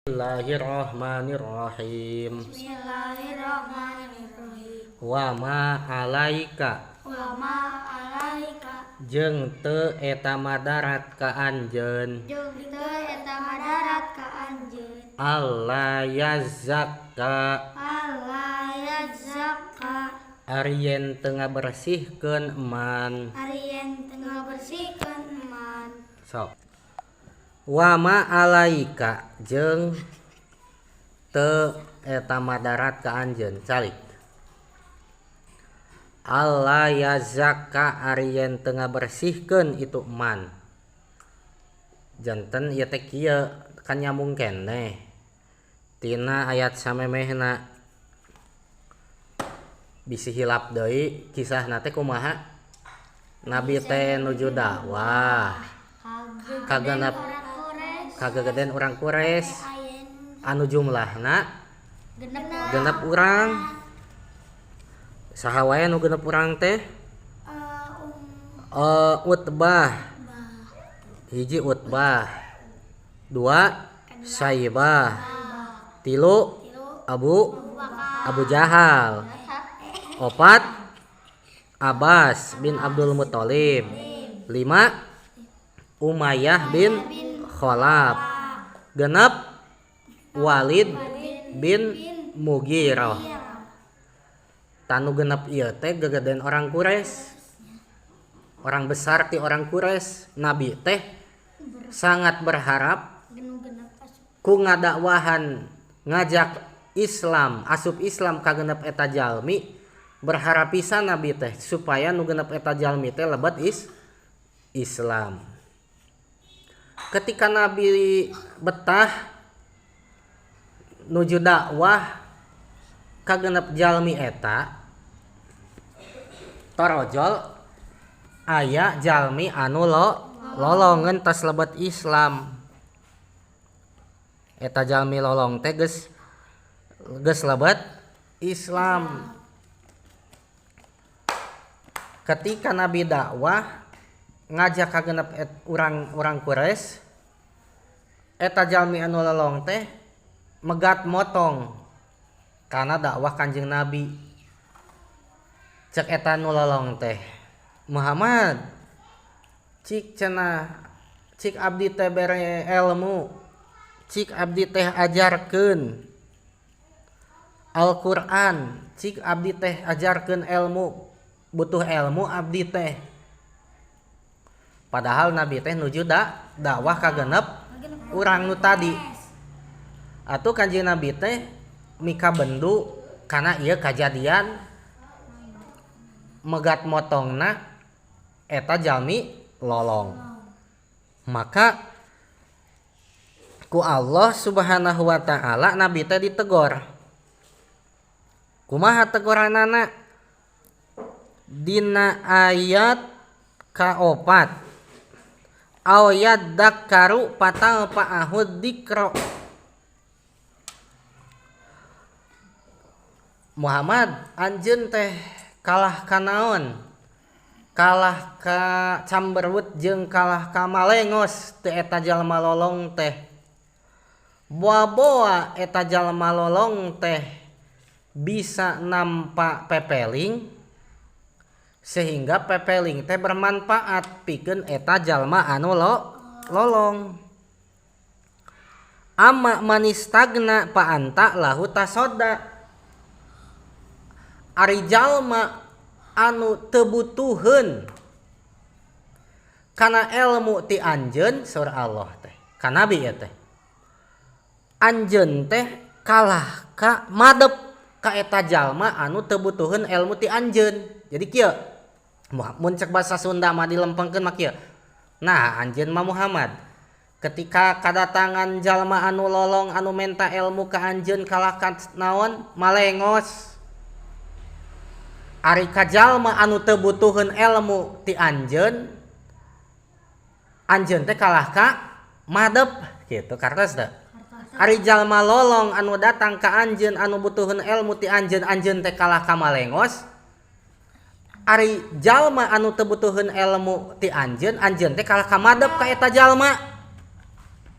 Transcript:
Bismillahirrahmanirrahim. Bismillahirrahmanirrahim. Wa ma alaika, Wa ma alaika, jeung teu eta madarat ka anjeun, jeung teu eta madarat ka anjeun, alla yazakka, alla yazakka, ari yen teu ngabersihkeun eman, ari yen teu ngabersihkeun eman. Sok. Wa ma alaika jeung teu eta madarat ka anjeun, calik. Alla yazakka ari yen teu ngabersihkeun itu eman. Janten ieu teh kieu kan nyambung keneh tina ayat samemehna. Bisi hilap deui kisahna teh kumaha? Nabi teh nuju dakwah kagenep kagegeden urang Quraisy anu jumlahna genep urang. Saha wae nu genep urang teh? Utbah, hiji Utbah, dua Syaibah, tilu Abu Jahal, opat Abbas bin Abdul Muthalib, lima Umayyah bin Khalaf, genep Walid bin Mughirah. Tanu genep ieu teh gegedean orang Quraisy, orang besar ti orang Quraisy. Nabi teh sangat berharap ku ngadakwahan ngajak Islam, asup Islam ka genep eta jalmi. Berharap pisan Nabi teh supaya nu genep eta jalmi teh lebet Islam. Ketika Nabi betah nuju dakwah ka genep jalmi eta, torojol aya jalmi anu lolongeun tos lebet Islam. Eta jalmi lolong teh geus lebet Islam. Ketika Nabi dakwah ngajak ka genep urang Quraisy, eta jalmi anu lolong teh megat motong karena dakwah Kanjeng Nabi. Cek eta nu lolong teh, Muhammad, cik cenah, cik abdi teh bere ilmu, cik abdi teh ajarkeun Al-Qur'an, cik abdi teh ajarkeun ilmu, butuh ilmu abdi teh. Padahal Nabi teh nuju dakwah ka genep urang nu tadi. Atuh Kanjeng Nabi teh mika bendu kana ieu kajadian megat motongna eta jalmi lolong. Maka ku Allah Subhanahu wa taala Nabi teh ditegor. Kumaha teguranana? Dina ayat kaopat, aw yadzakkaru fatanfa'ahu dzikra. Muhammad, anjeun teh kalah ka naon? Kalah ka camberwut jeung kalah ka malengos teu eta jalma lolong teh. Boa-boa eta jalma lolong teh bisa nampak pepeling sehingga pepeling teh bermanfaat pikeun eta jalma anu lolong. Amma manistagna pa anta lahu tasoda. Ari jalma anu teu butuheun kana ilmu ti anjeun, saur Allah teh ka Nabi ieu teh, anjeun teh kalah ka madep ka eta jalma anu teu butuheun ilmu ti anjeun. Jadi kieu mun cek bahasa Sunda mah dilempengkeun mah kieu. Nah, anjeun mah Muhammad ketika kadatangan jalma anu lolong anu menta ilmu ka anjeun kalah ka naon? Malengos. Ari ka jalma anu teu butuheun ilmu ti anjeun, anjeun teh kalah ka madep gitu kartos teh. Ari jalma lolong anu datang ka anjeun anu butuheun ilmu ti anjeun, anjeun teh kalah ka malengos. Ari jalma anu teu butuheun ilmu ti anjeun, anjeun teh kalah ka madep ka eta jalma.